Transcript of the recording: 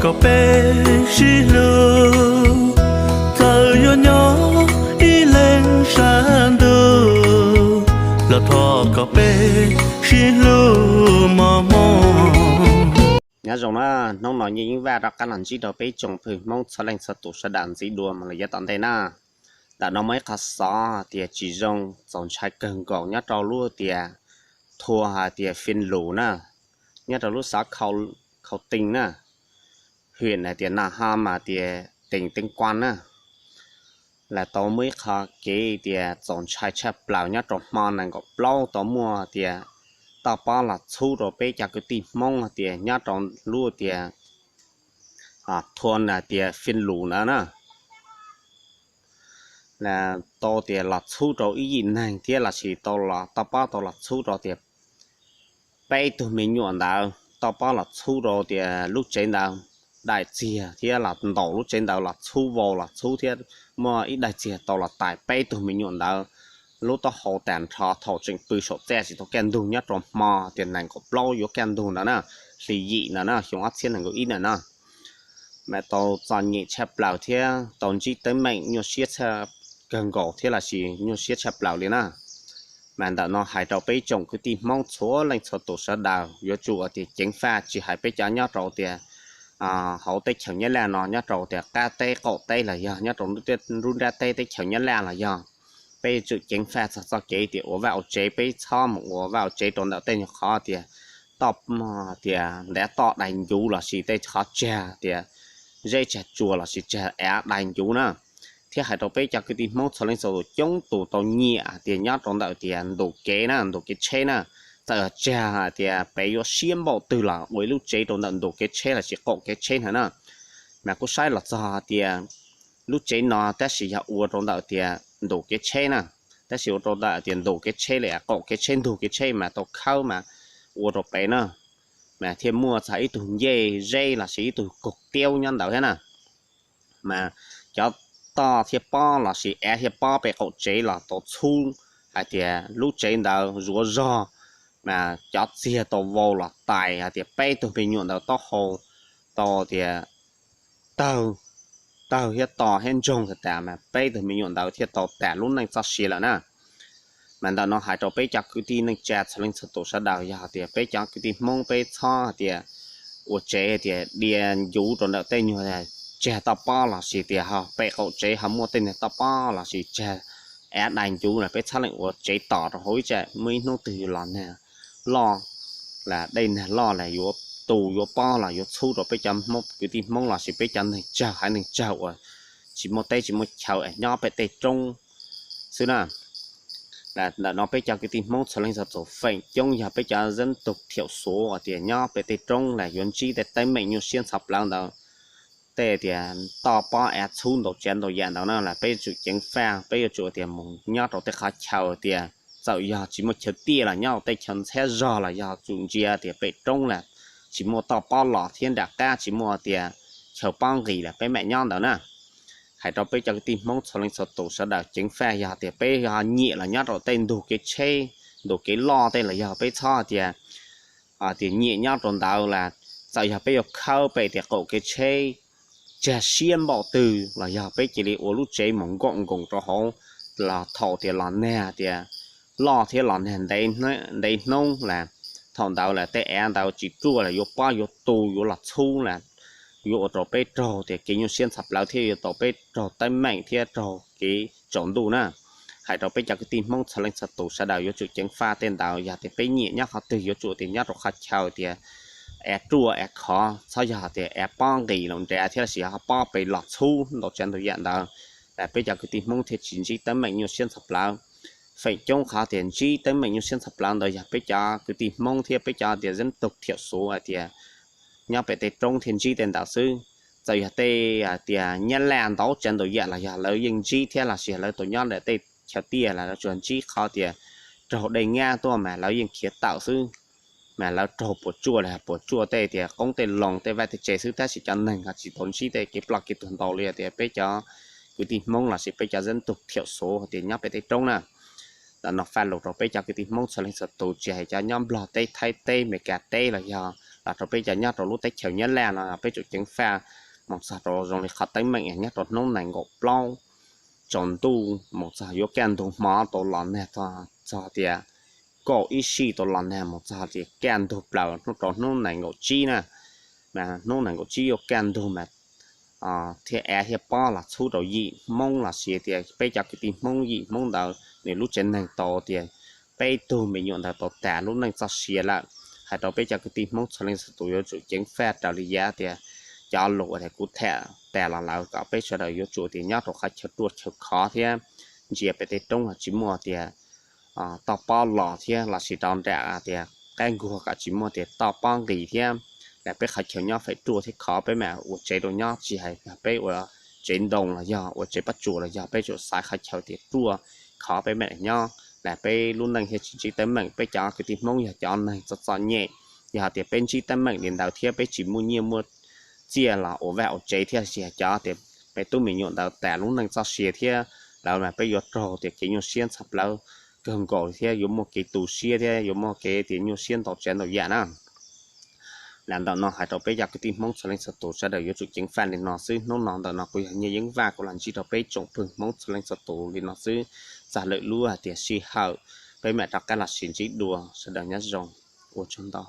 Kom peb sib hlub, txawm yuav nyob ib leeg sab ntuj, los thov kom peb sib hlub mos mos. Nyob zoo na, hnub no yeej ib vaj rov qab los ntsib rau peb tsoom phooj ywg Hmoob txhua leej txhua tus sawv daws ntxiv dua mus lawm yav tom ntej na. Ntawm no muaj ib qho xov tias tsis zoo txaus ntshai kawg nkaus nyob rau lub tias thua hais tias Fij Lus na, nyob rau lub xav Khau Tij na, hwm hais tias Naj Hab mas tias teem Teeb Kuab na, lawv tau muaj ib qho kev tias txaus ntshai tshaj plaws nyob rau hmo nees nkaum plaub tau muaj tias toj pob los txhub rau peb cov kwv tij Hmoob tias nyob rau lub tias thua hais tias Fij Lus ntawd na. Tau tias los txhub rau ib yim neeg thiab los sis tau los toj pob tau los txhub rau tias peb tug me nyuam ntawd, toj pob los txhub rau tias lub tsev ntawd, daim txiag thiab los ntaus lub tsev ntawd los txhub vau los txhub thiab muaj ib daim txiag tau los tais peb tug me nyuam ntawd lub taub hau tag nrho thaum tseem pw saum txaj tsis tau kaj ntug nyob rau hmo tias nees nkaum plaub yuav kaj ntug ntawd na, hli yim ntawd na, xyoo ob txhiab nees nkaum ib ntawd na. Mas tau txom nyem tshaj plaws thiab tau ntsib teeb meem nyuaj siab tshaj kawg nkaus thiab los sis nyuaj siab tshaj plaws li na. Mas ntawm no hais rau peb tsoom kwv tij Hmoob txhua leej txhua tus sawv daws yuav tsum tias ceev faj, tsis hais peb cov nyob rau tias hauv teb chaws Nyab Laj no, nyob rau tias qab teb qaum teb los yog nyob rau nruab nrab teb teb chaws Nyab Laj los yog, peb yuav tsum ceev faj txog txoj kev tias ua vaj ua tsev, peb txhob mus ua vaj ua tsev rau ntawm tej nyuag qhov tias toj, tias ntav toj dai ncuv los sis tej qhov tsag tias zeb tsag tsuas los sis tsag av dai ncuv na. Thiab hais rau peb cov kwv tij Hmoob txhua leej txhua tus coob tus tau nyiam tias nyob rau ntawm tias ntus kev na, ntus kev tsheb na, txawm tsag tias pem yuav siab npaum twg los ua ib lub tsev rau ntawm ntus kev tsheb los sis qaum kev tsheb ntawd na. Mas kuj saib los txog tias lub tsev no tab sis yog ua rau ntawm tias ntus kev tsheb na, tab sis ua rau ntawm tias ntus kev tsheb li qaum kev tsheb ntug kev tsheb mas tau khawb mas ua rau pem na, mas thiaj muaj txog ib tug ncej zeb los sis ib tug kaug tiaub nyob ntawd thiab na. Mas cov toj thiaj pob los sis av thiaj pob pem qaum tsev los tau txhub hais tias lub tsev ntawd zuav zog, mas cov txiag tau vau los tais hais tias peb tug me nyuam ntawd taub hau tau tias tawg, tawg thiab to thiab ntsoog tas tas mas peb tug me nyuam ntawd thiaj tau tas lub neej txoj sia lawm na. Mas ntawm no hais rau peb cov kwv tij neej tsa txhua leej txhua tus sawv daws, yog tias peb cov kwv tij Hmoob peb txhob hais tias ua tsev tias dia ncuv rau ntawm tej nyuag tsag toj pob los sis tias ho pem qaum tsev ho muaj tej niag toj pob los sis tsag av dai ncuv los peb txhob leej ua tsev tos rau hauv ib tsam muaj ib hnub twg los nag loj, los dej nag loj los yuav tu yuav pob los yuav txhub rau peb cov Hmoob kwv tij Hmoob los sis peb cov neeg tsawg haiv neeg tsawg uas tsis muaj teb tsis muaj chaw es nyob pem tej roob xwb na. Ntawm no peb cov kwv tij Hmoob txhua leej txhua tus feem coob yog peb cov zeeb tug thiaum xuv uas tias nyob pem tej roob los yuav ntsib tej teeb meem nyuaj siab ntxhov plawv ntawd, tej tias toj pob av txhub ntau tsav ntau yam ntawd na los peb yuav tsum ceev faj, peb yuav tsum tias mus nyob rau tej qhov chaw tias txawm yog tsis muaj chaw tiaj los nyob rau tej chaw ntxhiab zog los yog tsum ntsia tias pem roob los tsis muaj toj pob los thiab nram qab tsis muaj tias chaw pob nqis los peb mam nyob ntawd na. Hais rau peb cov kwv tij Hmoob txhua leej txhua tus sawv daws ceev faj, yog tias peb ho nyiam los nyob rau tej ntug kev tsheb, ntug kev loj tej los yog peb txhob tias tias nyiam nyob rau ntawd los txawm yog peb yuav khawb pem tias qaum kev tsheb tsag siab npaum twg los yog peb cia li ua lub tsev mus nkaum nkoos rau hauv los thaum tias los nag tias loj thiab los nag ntev hnub los thaum ntawd los tej av ntawd tsis ruaj los yuav pob yuav tu yuav los txhub los yuav ua rau peb raug tias kev nyuaj siab ntxhov plawv thiab yuav tau peb raug teeb meem thiab raug kev tsaus ntuj na. Hais rau peb cov kwv tij Hmoob txhua leej txhua tus sawv daws yuav tsum ceev faj tej ntawd, yog tias peb nyiam nyob qhov twg yuav tsum tias nyob rau qhov chaw tias av ruaj av khov, txhob yog tias av pob nqis los nrad thiab los sis ho pob pes los txhub ntau tsav ntau yam ntawd, peb cov kwv tij Hmoob thiaj tsis ntsib teeb meem nyuaj siab ntxhov plawv. Feem coob qhov tias ntsib teeb meem nyuaj siab ntxhov plawv ntawd yog peb cov kwv tij Hmoob thiab peb cov tias zeeb tug thiaum xuv hais tias nyob pem tej roob thiaj ntsib tej ntawd xwb. Txawm yog tej tias Nyab Laj ntau tsav ntau yam los yog lawv yeej ntsib thiab los sis lawv tau nyob ntawm tej chaw tiaj los lawv tsuas ntsib qhov tias raug dej nyab tuaj mas lawv yeej khiav tawm xwb. Mas lawv raug puas tsuaj los puas tsuaj tej tias qoob tej loo tej vaj tej tsev xwb, tab sis cov neeg ho tsis tau ntsib tej kev ploj kev tuag ntau li tias peb cov kwv tij Hmoob los sis peb cov zeeb tug thiaum xuv tias nyob pem tej roob na. Ntawm no faj lus rau peb cov kwv tij Hmoob txhua leej txhua tus, tsis hais cov nyob Nplog teb, Thaib teb, Meskas teb los yog los rau peb cov nyob rau lub teb chaws Nyab Laj no peb tsum ceev faj mus txog rau zoo li qhov teeb meem nyob rau hnub nees nkaum plaub tsaus ntuj mus txog yuav kaj ntug hmo tau los nag txog tias kaum ib sij tau los nag mus txog tias kaj ntug plaws hnub rau hnub nees nkaum tsib na. Mas hnub nees nkaum tsib yuav kaj ntug mas thiab av thiab pob los txhub rau yim Hmoob los sis tias peb cov kwv tij Hmoob yim Hmoob ntawd nws lub tsev neeg tau tias peb tug me nyuam ntawd tau tas lub neej txoj sia lawm. Hais rau peb cov kwv tij Hmoob txhua leej txhua tus yuav tsum ceev faj raws li yav tias cov lus uas kuv tham tas los lawm kom peb sawv daws yuav tsum tias nyob rau qhov chaw ruaj chaw khov thiab ntsia pem tej roob los tsis muaj tias toj pob los thiab los sis rau nram tias qab nkuag kom tsis muaj tias toj pob nqis thiab. Lam peb qhov chaw nyob feem ruaj thiab khov peb mam ua tsev rau nyob tsis hais peb ua tsev ntoo los yog ua tsev pob tsuas los yog peb tsum xaiv qhov chaw tias ruaj khov peb mam nyob. Lam peb lub neej thiaj tsis ntsib teeb meem. Peb cov kwv tij Hmoob yog cov neeg txom txom nyem, yog tias peb ntsib teeb meem li ntawd thiab peb tsis muaj nyiaj muaj txiaj los ua vaj ua tsev thiab tsis hais cov tias peb tub me nyuam ntawd tas lub neej txoj sia thiab lawv mas peb yuav raug tias kev nyuaj siab ntxhov plawv kawg nkaus thiab yuav muaj kev tu siab thiab yuav muaj kev tias nyuaj siab ntau tsav ntau yam na. Lam ntawm no hais rau peb cov kwv tij Hmoob txhua leej txhua tus sawv daws yuav tsum ceev faj li no xwb. Hnub no ntawm no kuv yog Nyiaj Yeeb Vaj kuv los ntsib rau peb tsoom pwg Hmoob txhua leej txhua tus li no xwb. Txog lwm lub hais tias sij hawm peb mam rov qab los sib ntsib dua. Sawv daws nyob zoo, ua tsaug ntau.